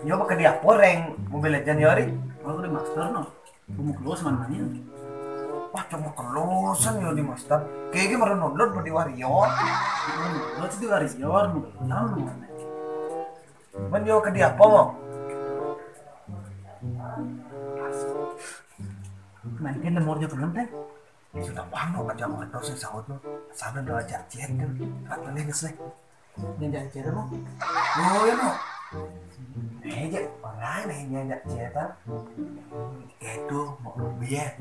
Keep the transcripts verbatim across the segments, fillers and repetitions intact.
Yo, pakai dia poreng Mobile Legend yo, Ri. Kalau di master no. Kamu close mana nih? Wah, cuma kelosan yo di master. Kayak gimana download di Warrior? Download di Warrior, no. Tahu no. Men yo ke dia apa mau? Main nomor juga belum teh. Sudah paham no, ada orang dosen sahut no. Sana udah ajak chat tuh. Apa nih sih? Jangan chat no. Oh ya no. Eh, aja orang nih nyajak chat. Itu mau biar.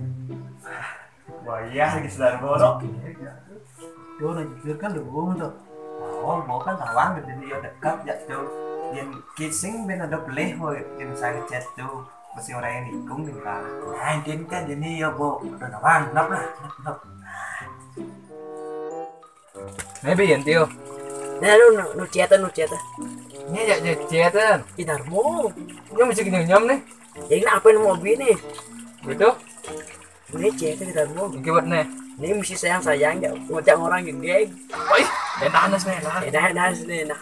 Bayar gitu dari borok. Yo, nah jujur kan dong tuh. Oh, mau kan tawang gitu nih, yo dekat ya tuh. Yang kissing ben ada boleh, wo, yang saya chat tuh. Masih orang yang nikung nih, Pak. Nah, dia kan jadi ya, Bo. Udah tawang, kenapa lah? Kenapa? Maybe yang tio. Nah, lu nu, nu chat, nu chat. Ini ya, ya chat. Kita mau. Ini masih kenyam nih. Ini apa yang mau bini? Gitu. Ini chat kita mau. Gimana nih? Ini mesti sayang-sayang ya, ngajak orang yang geng. Woi, enak nih lah. Enak, enak nih, nah.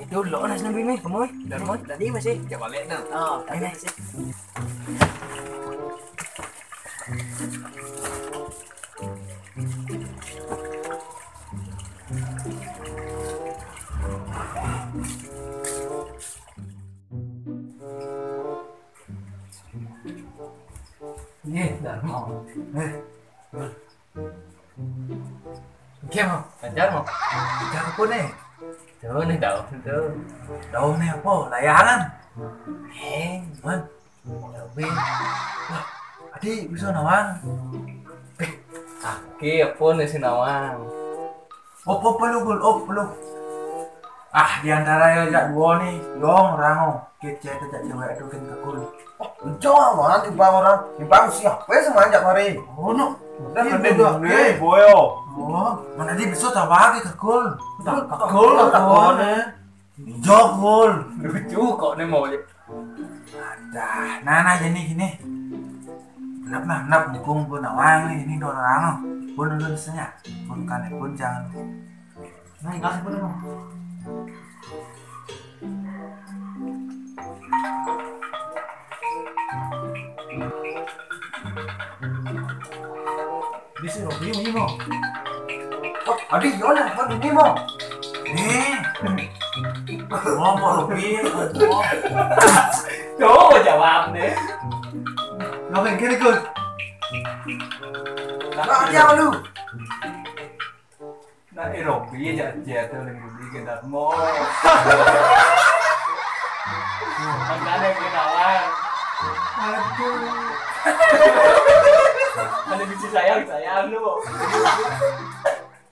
Itu lo nas nabi mi, kamu. Dan mau tadi masih. Coba lihat nah. Oh, ini masih. Iya, Darmo. Eh, Oke, mau. Pacar mau. Pacar apa nih? Tuh nih, daun tuh. Daun nih apa? Layangan. Eh, man. Tapi, wah, adi bisa nawang. Eh, aki apa nih si nawang? Op, op, lu, Gul, op, lu. Ah, di antara ya, jak dua nih, dong, rango. Kecet cek cewek itu kan kekul. Oh, jauh mana timbang orang? Timbang siapa ya semanjak hari? Oh, no. Udah gede dua, oke. Boyo. Oh, mana dia bisa tak bagi kekul? Tak kekul, tak kekul, eh. Jokul. Lucu kok nih mau ya. Dah, nah, nah, jadi gini. Kenapa, nah, kenapa dukung pun nawang nih, ini dua orang. Pun dulu senyap. Pun kan pun jangan. Nah, kasih pun mau. Bisa Robi ini mau. Oh, adi yo lah, Robi ini mau. Nih. Mau, mau Robi, mau. Tuh, jawab deh. Ngapain kiri, Gus? Nah, dia lu. Nah, eh, Robi ya, jatuh yang Robi ke Darmo. Makanya gue nawar. Aduh. Ada bisi sayang, sayang lu.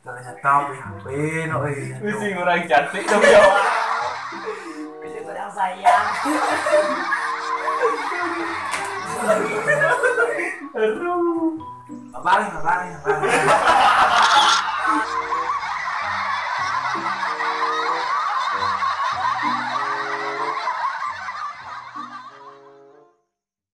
Ternyata P H P no, eh. Bisi orang cantik dong ya. Bisi sayang, sayang. Aduh. Apa nih, apa nih, apa nih?